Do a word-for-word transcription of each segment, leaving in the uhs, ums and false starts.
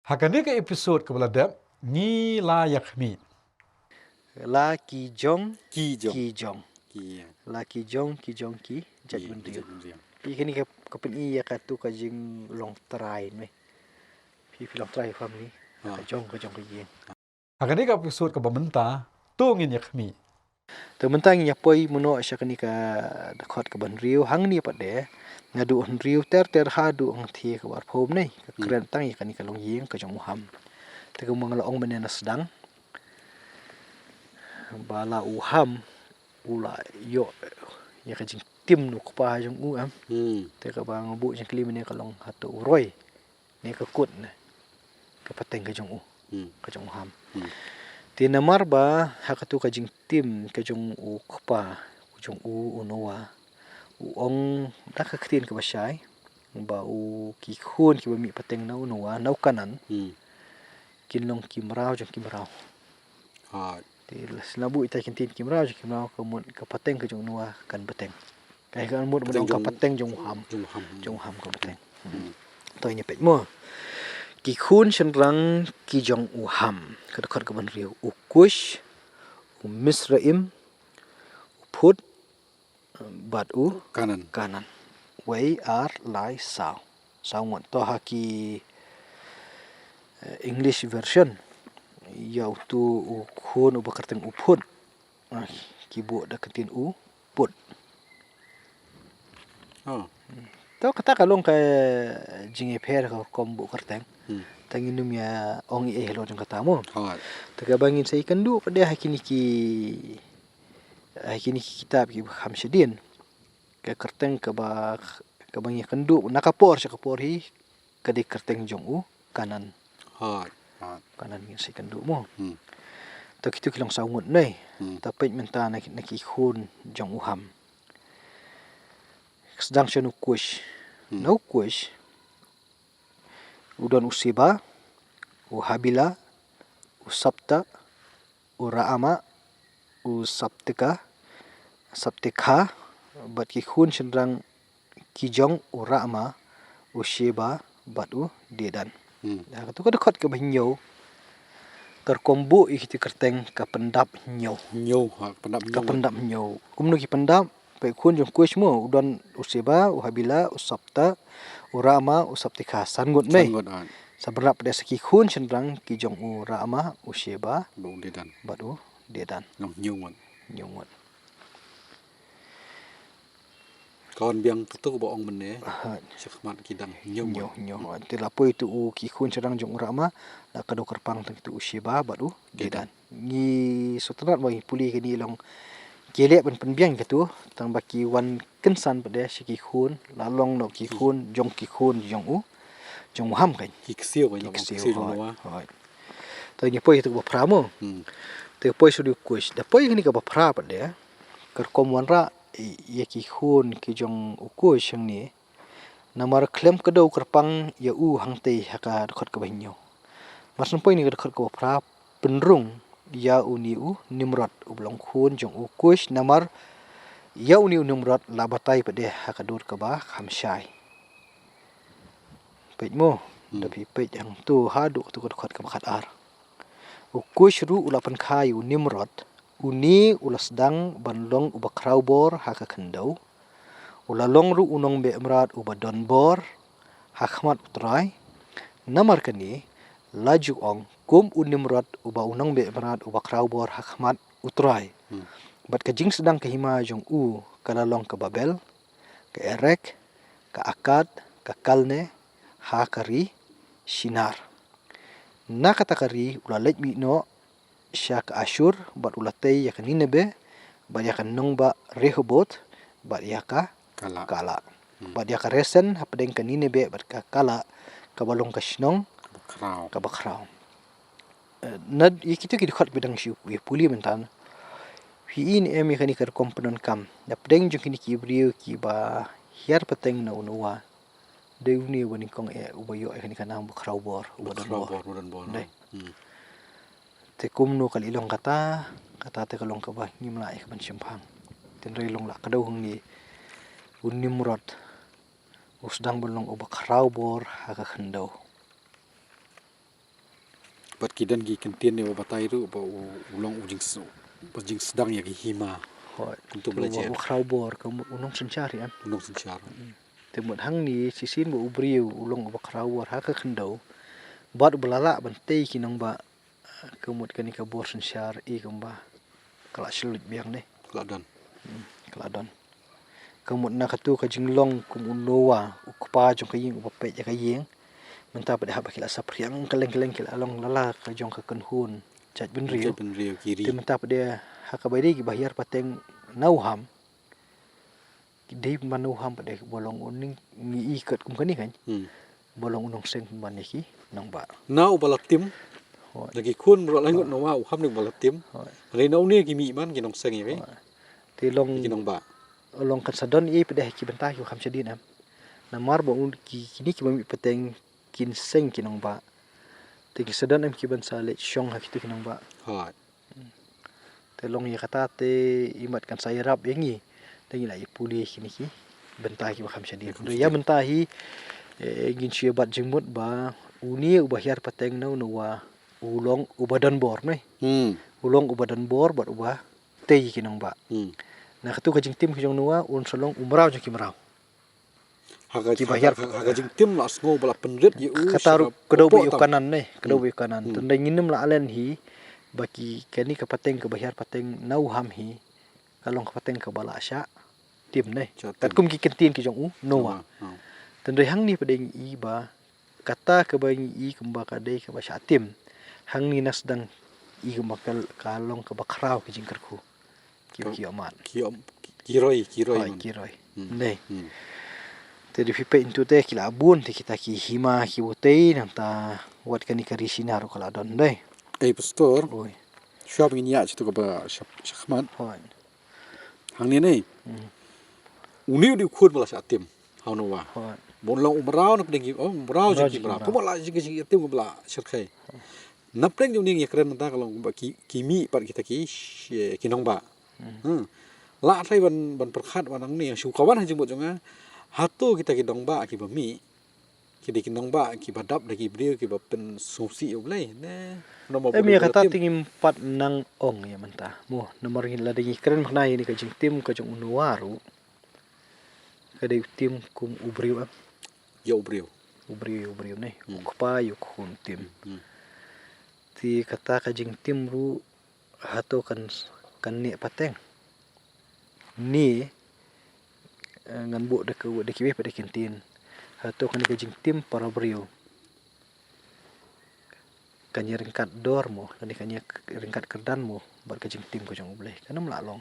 Ha kane ka episode kaba la dep, ngi la ïakhmih. La ki jong, ki jong. Ki jong. Ki, ïa. La ki jong, ki jong ki, jait bynriew. Ïa kane ka, ka pyni ïa katu ka jinglong trai me. Phi, phi long trai family. Ha. Ka jong, ka jong ka ïing. Ha kane ka episode kaba mynta, to ngin ïakhmih. Te mynta ngin ïa poi mynno sha kane ka dkhot kaba hynriew, hangne pat de nga duh hynriew ter ter haduh hangthie kaba arphew ne, ka kren tang ïa kane ka longïing ka jong u Ham. Te kumba nga la ong mynne na sdang, ba la u Ham u la ïoh ïa ka jingtim na u kpa jong u, em. Hmm. Te kaba nga buh jingkylli mynne ka long hato u roi ne ka kut ne ka pateng ka jong u, hmm, ka jong u Ham. Hmm. Te namar ba ha katu ka jingtim ka jong u kpa, u jong u, u Noah, u ong da ka ktien kaba shai ba u ki khun kiba mih pateng na u Noah, na u Kanan, hmm, kin long ki mraw jong ki mraw. Hooid. Te la shu buh ïa kita ki ktien ki mraw jong ki mraw, ka mut ka pateng ka jong u Noah kan bteng. Ka, ka mut, pateng jong, ka pateng jong u Ham. Jong u Ham. Jong u Ham ka bteng. Hmm. To ngin ïa peit mo. Ki khun shynrang ki jong u Ham. Ka dkhot kaba hynriew. U Kush, u Misraim, u Phut, bad u Kanan. Kanan. Wei ar lai saw. Saw ngut. To ha ki, eh, English version, ïa utu u khun uba kyrteng u Phut, ah, ki buh da ka ktien u Put. Oh. To kata ka long ka jingïapher ka rukom buh kyrteng. Hmm. Te ngin ym ïa ong ei ei halor jong kata mo. Hooid. Te kaba ngin sa ïakynduh pat de ha kine ki, ha kine ki kitab kiba kham shadien, ka kyrteng kaba, kaba ngi ïakynduh na ka por sha ka por hi ka dei kyrteng jong u Kanan. Hooid, hooid. Kanan ngin sa ïakynduh mo. Hmm. To kitu ki long saw ngut ne. Hmm. To peit mynta na ki, na ki khun jong u Ham. Sdang sha u Kush. Hmm. Na u Kush u don u Sheba, u Habila, u Sabta, u Raama, u Sabteka, Sabteka, bad ki khun shynrang ki jong u Raama, u Sheba, bad u Dedan. Hmm. Ïa katu ka dkhot kaba hynñiew, ka rukom buh ïa kita ki kyrteng ka pyndap hynñiew. Hynñiew, ha, ka pyndap hynñiew. Ka pyndap hynñiew. Kumno ki pyndap? Peit khun jong u Kush mo, u don u Sheba, u Habila, u Sabta, u Raama, u Sabteka, san ngut ne. San ngut, ah. Sa bynrap pat de sa ki khun shynrang ki jong u Raama, u Sheba, bad u Dedan. Bad u Dedan. Long hynñiew ngut. Hynñiew ngut. Ka wan biang katu ba ong mynne. Aha. Shakhmat ki dang hynñiew ngut. Hynñiew, hynñiew. Te la poi tu u ki khun shynrang jong u Raama, la kdew kyrpang tang tu u Sheba bad u Dedan. Dedan. Ngi sngewtynnat ba ngi pule kine long ki leh ban pynbiang katu, tang ba ki wan kynsan pat de sha ki khun, la long noh ki khun, jong ki khun, jong u, jong u Ham kan. Ki ksiew kan, ki ksiew, ksiew jong u Noah. Hooid. To ngi poi katu ba phra mo. Hmm. To poi sha u Kush. Da poi kane kaba phra pat de, ka rukom wanrah ïa ki khun ki jong u Kush hangne. Namar khlem kdew kyrpang ïa u hangtei ha ka dkhot kaba hynñiew. Mar shen poi ne ka dkhot kaba phra, pynrung ïa une u Nimrod uba long khun jong u Kush, namar ïa une u Nimrod la batai pat de ha ka dur kaba kham shai. Peit mo, hmm, da phi peit hangtu haduh tu ka dkhot kaba khatar. U Kush ruh u la pynkha ïa u Nimrod, une u la sdang ban long uba khraw bor ha ka khyndew. U la long ruh u nongbeh mrad uba don bor ha khmat U Trai. Namar kane, la ju ong kum u Nimrod uba u nongbeh mrad uba khraw bor ha khmat U Trai. Hmm. Bad ka jingsdang ka hima jong u ka la long ka Babel, ka Erek, ka Akad, ka Kalne, ha ka ri Shinar. Na kata ka ri u la leit mih noh sha ka Ashur, bad u la tei ïa ka Ninebe, bad ïa ka nongbah Rehoboth, bad ïa ka Kala. Kala. Hmm. Bad ïa ka Resen, hapdeng ka Ninebe bad ka Kala, kaba long ka shnong kaba khraw. Kaba khraw. Eh, na ïa kita ki dkhot ba dang shu ïa pule mynta, phi i ne em ïa kane ka rukom pyndonkam? Hapdeng jong kine ki briew kiba hiar pateng na u Noah, dei une uba nyngkong eh uba ïoh ïa kane ka nam ba khraw bor, uba don bor. Ba khraw bor, uba don bor. Dei. Hmm. Te kumno ka la long kata, kata te ka long kaba ngim lah ïa ka ban shemphang. Tynrai long la ka dei hangne, u Nimrod u sdang ban long uba khraw bor ha ka khyndew. Bad ki don ki kyntien ne ba batai ruh ba u, u long u jings-, ba jingsdang ïa ki hima. Hooid. Kumtu ba la jia. Ba khraw bor ka mut u nongsynshar ïa. U nongsynshar. Te mut hangne shisien ba u briew u long uba khraw bor ha ka khyndew. Bad uba la lah ban tei ki nongbah, ka mut kane ka bor synshar i kumba ka la shlur biang ne. Ka la don. Hmm, ka la don. Ka mut na katu ka jinglong kum u Noah, u kpa jong ka ïing uba peit ïa ka ïing. Mynta pat de haba ki la saphriang kylleng kylleng ki la long lala ka jong ka kynhun jaitbynriew. Jaitbynriew ki ri. Te mynta pat de ha kaba dei kiba hiar pateng na u Ham. Ki dei man u Ham pat de ba long u ning ngi i kat kum kane kan. Hmm. Ba long u nongseng man ïa ki nongbah. Na uba la tim. Hooid. Na ki khun mrad la ngut na wa u Ham ne uba la tim. Hooid. Hynrei na une ki mih man ki nongseng ïa ki. Hooid. Te long ki nongbah. Long kan sa don i pat de ki bynta ki kham shadien em. Namar ba un ki, kine kiba mih pateng kin seng ki nongbah. Te ki sa don em ki ban sa leit shong ha kitu ki nongbah. Hooid. Te long ïa kata te imat kan sa ïarap ïa ngi. Te ngi la ïa pule kine ki bynta kiba kham shadien. Kham shadien. Ïa bynta hi, eh, ngin shu ïa bat jingmut ba une uba hiar pateng na u Noah u long uba don bor ne. Hmm. U long uba don bor bad uba tei ki nongbah. Hmm. Na katu ka jingtim ka jong u Noah un sa long u mraw jong ki mraw. Ha ka, kiba ha ka, hiar ha ka jingtim la sngew ba la pynrit ïa u. Kata ruh ka dei ba ïa u Kanan ne, ka dei ba ïa u Kanan. Hmm. Tang da ngin ym lah len hi ba ki kane ka pateng kaba hiar pateng na u Ham hi ka long ka pateng kaba la shah tim ne. Shah tim. Katkum ki kyntien ki jong u Noah. Noah, hmm. Tang da hangne pat de ngi i ba kata kaba ngi i kumba ka dei kaba shah tim. Hangne na sdang i kumba ka, ka long kaba khraw ki jingkyrkhu. Ki, ki ïoh mad. Ki ïoh, ki roi, ki roi. Hooid, man. Ki roi. Hmm. Dei. Hmm. Te dei phi peit ntu te ki la bun te kita ki hima ki butei nangta wat kane ka ri Sina ruh ka la don dei. Ei pastor. Oi. Shuwa ba ngin ïa sha tu kaba sha, shakhmat. Hooid. Hangne ne. Hmm. Une u dei u khun ba la shah tim ha u Noah. Hooid. Ba un long u mraw na pdeng ki, oh, u mraw jong ki mraw. Kumba la jingtim ba la shyrkhei. Na pdeng jong ngi ïa kren mynta ka long ba ki, ki mih pat kita ki, ki nongbah. Hmm. Hmm. La trai ban, ban pyrkhat ba nangne shu ka wan ha jingmut jong nga. Hato kita ki nongbah kiba mih. Ki dei ki nongbah kiba dap da ki briew kiba pynsngewsih ïa U Blei ne. Em, ïa kata te ngim pat nang ong ïa mynta. Mo, namar ngi lada ngi kren mynta ïa kane ka jingtim ka jong u Noah ruh. Ka dei u tim kum u briew em. Ïa u briew. U briew, ïa u briew ne. Hmm. U kpa ïa u khun tim. Hmm. Te kata ka jingtim ruh hato kan, kan neh pateng. Ni, eh, ngan buh da ka, da kiwei pat de ki ktien. Hato kane ka jingtim para briew kan ïa ryngkat dor mo, kane kan ïa ryngkat kyrdan mo bad ka jingtim ka jong U Blei. Kan ym lah long.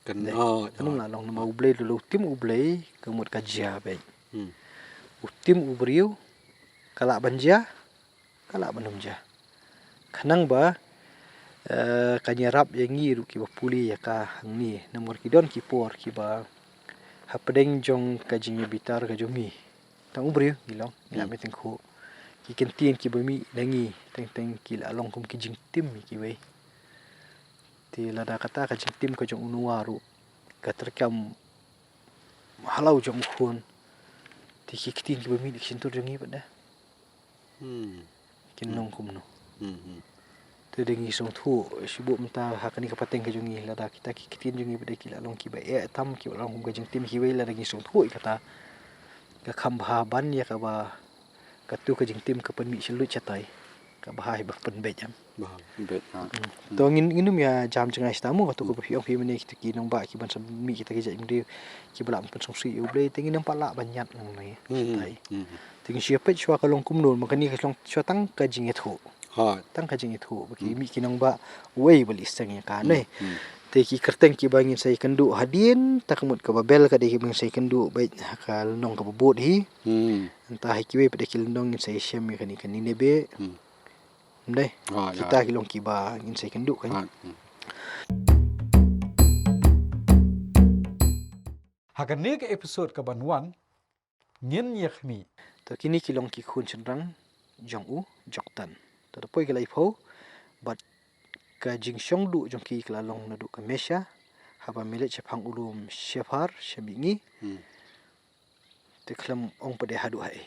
Kan, dei, oh, kan ym lah long namar U Blei, lada u tim U Blei ka mut ka jia beit. Hmm. U tim u briew ka lah ban jia, ka lah ban ym jia. Khnang ba, eh, kan ïarap ïa ngi ruh kiba pule ïa ka hangne namar ki don ki por kiba hapdeng jong ka jingïabitar ka jong ngi. Tang u briew ngi long, ngi la, hmm, mih tyngkhuh. Ki ktien kiba mih na ngi teng teng ki la long kum ki jingtim ïa kiwei. Te lada kata ka jingtim ka jong u Noah ruh ka treikam halor jong u khun. Te ki ktien kiba mih na ki shyntur jong ngi pat de. Hmm. Kin long kumno. Hmm, hmm. Te dei ngi sngewthuh, shibun mynta ha kane ka pateng ka jong ngi lada kita ki ktien jong ngi pat de ki la long kiba eh tam kiba long kum ka jingtim kiwei lada ngi sngewthuh ïa kata. Ka kham bha ban ïa kaba katu ka jingtim ka pynmih sha lut shatai. Ka bha hi ba pynbeit em. Bha, pynbeit, ha. Hmm. Hmm. To ngin, ngin ym ïa jam jngai shata mo katu kaba phi ong phi mynne kita ki nongbah kiban sa mih kita ki jait bynriew kiba lah pynsngewsih ïa U Blei te ngin ym pat lah ban ñiad nangne. Hmm, hmm. Shatai. Hmm. Te ngin shu ïa peit shuwa ka long kumno, ma kane ka long shuwa tang ka jingïathuh. Hooid. Tang ka jingïathuh, ba ki, hmm, mih ki nongbah uei ba leh seng ïa ka, hmm, ne. Hmm. Te ki kyrteng kiba ngin sa ïakynduh hadien, ta ka mut kaba bel ka dei kiba ngin sa ïakynduh beit ha ka lynnong kaba bud hi. Hmm. Nangta ha kiwei pat de ki lynnong ngin sa ïashem ïa kane ka Nineveh. Hmm. Ym dei. Ah, ïa. Kita ki long kiba ngin sa ïakynduh kan. Ah, hmm. Ha kane ka episode kaban wan, ngin ïa khmih. To kine ki long ki khun shynrang jong u Joktan. To da poi ki la ïaphew bad ka jingshong duh jong ki ka la long naduh ka Mesha, haba mih leit shaphang u lum Sephar sha mihngi. Hmm. Te khlem ong pat de haduh haei.